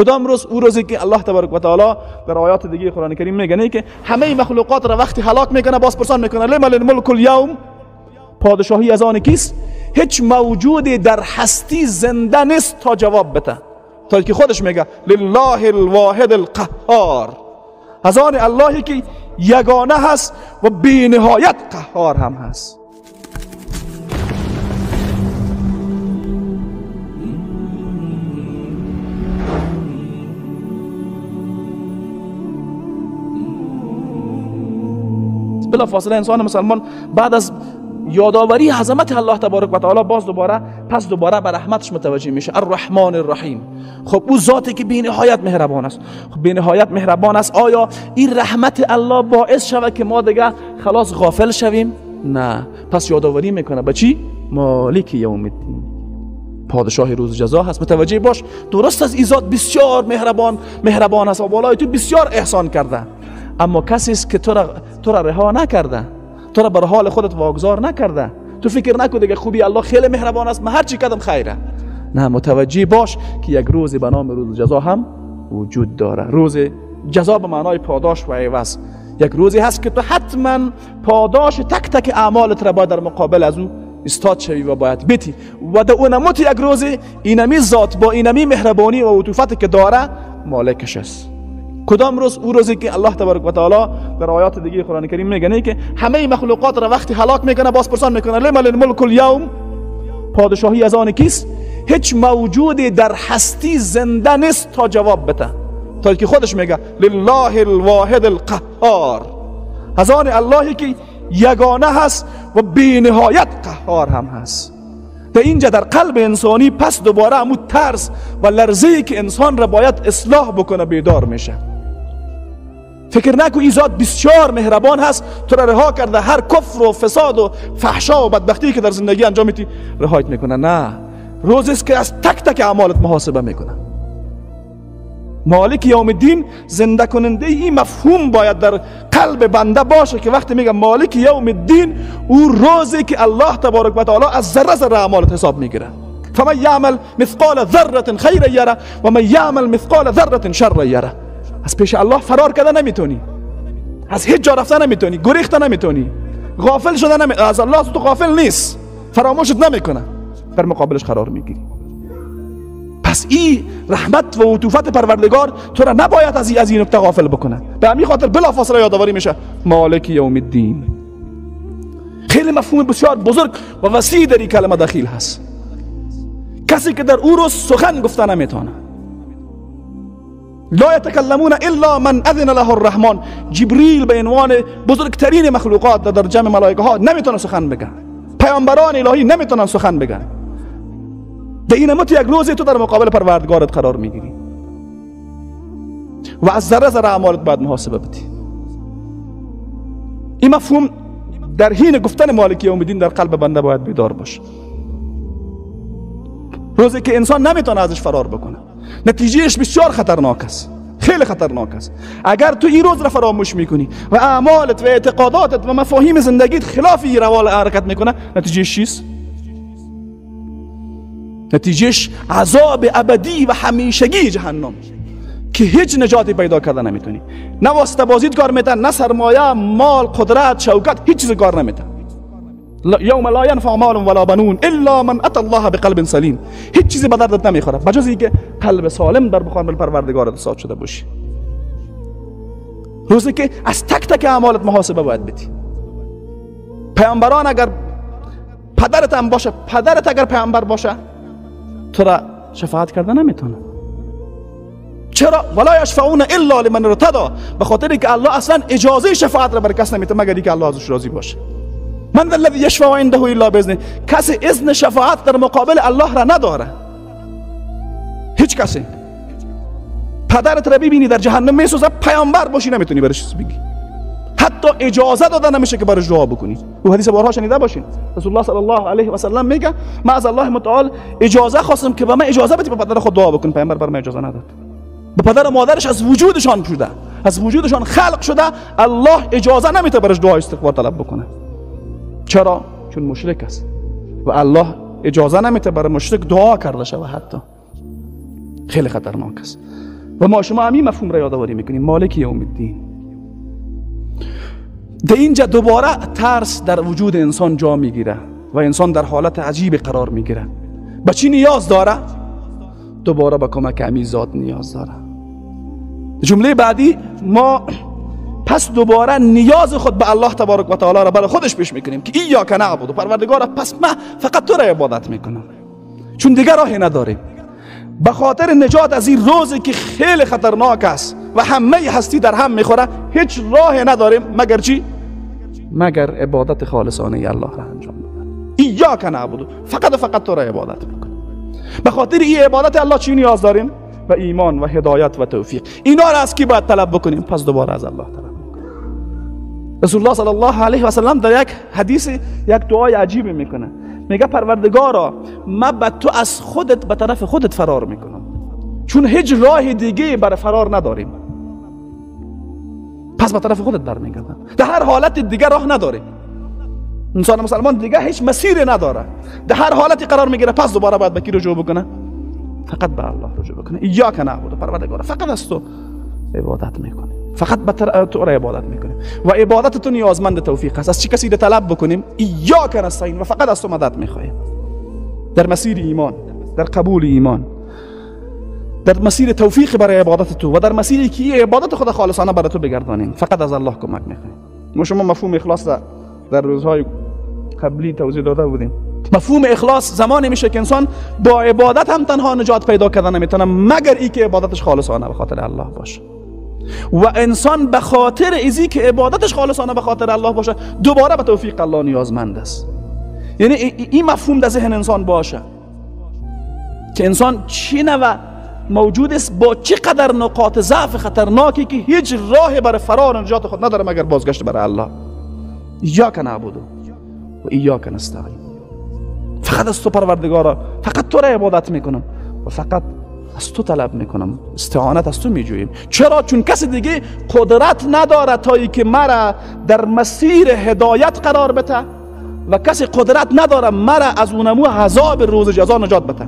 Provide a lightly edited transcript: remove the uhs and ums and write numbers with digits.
کدام روز؟ او روزی که الله تبارک و تعالی در آیات دیگه قرآن کریم میگه که همه مخلوقات را وقتی هلاک میکنه باز پرسان میکنه لمن الملک الیوم، پادشاهی از آن کیست؟ هیچ موجودی در هستی زنده نیست تا جواب بده، تا که خودش میگه لله الواحد القهار، از آن اللهی که یگانه هست و بی نهایت قهار هم هست. بلا فاصله انسان مسلمان بعد از یادآوری عظمت الله تبارک و تعالی باز دوباره پس دوباره به رحمتش متوجه میشه. الرحمن الرحیم. خب او ذاتی که بی نهایت مهربان است، خب بی نهایت مهربان است، آیا این رحمت الله باعث شود که ما دیگه خلاص غافل شویم؟ نه. پس یادآوری میکنه به چی؟ مالک یوم الدین، پادشاه روز جزا هست. متوجه باش، درست از این ذات بسیار مهربان است و بالای تو بسیار احسان کرده، اما کسی است که تو را رها نکرده، تو را بر حال خودت واگذار نکرده. تو فکر نکن دیگه خوبی الله خیلی مهربان است، من هر چی کردم خیره. نه، متوجه باش که یک روزی به نام روز جزا هم وجود داره. روز جزا به معنای پاداش و عوض. یک روزی هست که تو حتما پاداش تک تک اعمالت را باید در مقابل از او استاد شوی و باید بتی و در اونموت یک روزی اینمی ذات با اینمی مهربانی و عطوفتی که داره مالکش است. کدام روز؟ او روزی که الله تبارک و تعالی در آیات دیگه قرآن کریم میگه که همه مخلوقات را وقتی هلاک میکنه باز پرسان میکنه لمن الملک الیوم، پادشاهی از آن کیست؟ هیچ موجودی در هستی زنده نیست تا جواب بده، تا که خودش میگه لله الواحد القهار، از آن اللهی که یگانه هست و بی نهایت قهار هم هست. در اینجا در قلب انسانی پس دوباره همون ترس و لرزه‌ای که انسان را باید اصلاح بکنه بیدار میشه. فکر نکن این ذات بسیار مهربان هست، تو را رها کرده، هر کفر و فساد و فحشا و بدبختی که در زندگی انجام میدی رهایت میکنه. نه، روز است که از تک تک اعمالت محاسبه میکنه. مالک یوم الدین زنده کننده این مفهوم باید در قلب بنده باشه که وقتی میگه مالک یوم الدین، او روزی که الله تبارک و تعالی از ذره ذره اعمالت حساب میگیره. فمن یعمل مثقال ذره خیرا یره و من یعمل مثقال ذره شرا یره. از پیش الله فرار کرده نمیتونی، از هیچ جا رفته نمیتونی، گریخته نمیتونی، غافل شده نمی... از الله تو غافل نیست، فراموشت نمیکنه، در مقابلش قرار میگیری. پس این رحمت و عطوفت پروردگار تو را نباید از این نکته غافل بکنه. به همین خاطر بلافاصله یادآوری میشه مالک یوم الدین. خیلی مفهوم بسیار بزرگ و وسیع در این کلمه دخیل هست. کسی که در او روز سخن گفته نمیتونه، لا یتکلمون الا من اذن له الرحمن. جبریل به عنوان بزرگترین مخلوقات در جمع ملائکه ها نمیتونه سخن بگه، پیامبران الهی نمیتونن سخن بگن. در این مت یک روزی تو در مقابل پروردگارت قرار میگیری و از ذره ذره اعمالت باید محاسبه بدی. این مفهوم در حین گفتن مالک یوم الدین در قلب بنده باید بیدار باشه. روزی که انسان نمیتونه ازش فرار بکنه، نتیجهش بسیار خطرناک است، خیلی خطرناک است. اگر تو این روز را فراموش میکنی و اعمالت و اعتقاداتت و مفاهیم زندگیت خلاف این روال حرکت میکنه، نتیجهش چیست؟ نتیجهش عذاب ابدی و همیشگی جهنم که هیچ نجاتی پیدا کرده نمیتونی. نه واسطه بازیت کار میتن، نه سرمایه، مال، قدرت، شوکت، هیچ چیز کار نمیتن. یوم لا ینفع مال ولا بنون الا من اتى الله بقلب سلیم. هیچ چیزی به دردت نمیخوره بجز اینکه قلب سالم در مقابل پروردگارت ساز شده باشی. روزی که از تک تک اعمالت محاسبه باید بدی. پیامبران اگر پدرت هم باشه، پدرت اگر پیامبر باشه تو را شفاعت کرده نمیتونه. چرا؟ ولا یشفعون الا لمن ارتضی، به خاطر که الله اصلا اجازه شفاعت را بر کس نمیده مگر اینکه الله ازش راضی باشه. من الذی یشفع عنده الا باذنه، کسی اذن شفاعت در مقابل الله را نداره، هیچ کسی. پدرت را ببینی در جهنم میسوزه، پیامبر باشی نمیتونی برش چیز بگی، حتی اجازه داده نمیشه که برش دعا بکنی. او حدیث بارها شنیده باشین، رسول الله صلی الله علیه و سلم میگه من از الله متعال اجازه خواستم که به من اجازه بدی به پدر خود دعا بکن، پیامبر بر من اجازه نداد. به پدر و مادرش از وجودشان شده، از وجودشان خلق شده، الله اجازه نمیده برش دعا استغفار طلب بکنه. چرا؟ چون مشرک است و الله اجازه نمیده برای مشرک دعا کرده شود حتی. خیلی خطرناک است. و ما شما همین مفهوم را یادآوری میکنیم، مالک یوم الدین. در اینجا دوباره ترس در وجود انسان جا میگیره و انسان در حالت عجیب قرار میگیره. به چی نیاز داره؟ دوباره به کمک همین ذات نیاز داره. جمله بعدی ما پس دوباره نیاز خود به الله تبارک و تعالی را برای خودش پیش میکنیم که ایاک نعبد، پروردگارا پس من فقط تو را عبادت میکنم، چون دیگه راهی نداریم. به خاطر نجات از این روزی که خیلی خطرناک است و همه هستی در هم میخوره، هیچ راه نداریم مگر چی؟ مگر عبادت خالصانه الله را انجام بدن. ایاک نعبد، فقط و فقط تو را عبادت میکنم. به خاطر این عبادت الله چی نیاز داریم؟ و ایمان و هدایت و توفیق. اینا را از کی باید طلب بکنیم؟ پس دوباره از الله طلب بکنیم. رسول الله صلی الله علیه و سلم در یک حدیث یک دعای عجیب میکنه، میگه پروردگارا من به تو از خودت به طرف خودت فرار میکنم، چون هیچ راه دیگه برای فرار نداریم، پس به طرف خودت برمیگردم. در هر حالت دیگه راه نداریم، انسان مسلمان دیگه هیچ مسیری نداره، در هر حالتی قرار میگیره، پس دوباره باید به کی رجوع بکنه؟ فقط به الله رجوع بکنه. ایاک نعبد، پروردگارا فقط از تو عبادت میکنه، فقط به تو را عبادت میکنیم و عبادت تو نیازمند توفیق است. از چه کسی را طلب بکنیم؟ ایاک نستعین، و فقط از تو مدد میخواهیم در مسیر ایمان، در قبول ایمان، در مسیر توفیق برای عبادت تو و در مسیری که عبادت خود خالصانه برای تو بگردانیم، فقط از الله کمک میخواهیم. ما شما مفهوم اخلاص در روزهای قبلی توضیح داده بودیم. مفهوم اخلاص زمانی میشه که انسان با عبادت هم تنها نجات پیدا کردن نمیتونه، مگر ای که عبادتش خالصانه به خاطر الله باشه. و انسان به خاطر ازی که عبادتش خالصانه به خاطر الله باشه، دوباره به توفیق الله نیازمند است. یعنی این مفهوم در ذهن انسان باشه که انسان چی نوع موجود است، با چه قدر نقاط ضعف خطرناکی که هیچ راه برای فرار نجات خود نداره مگر بازگشت برای الله. ایاک نعبد و ایاک نستعین، فقط از تو پروردگارا، فقط تو را عبادت میکنم و فقط از تو طلب میکنم، استعانت از تو میجوییم. چرا؟ چون کسی دیگه قدرت نداره تا ای که مرا در مسیر هدایت قرار بده و کسی قدرت نداره مرا از اونمو عذاب روز جزا نجات بده.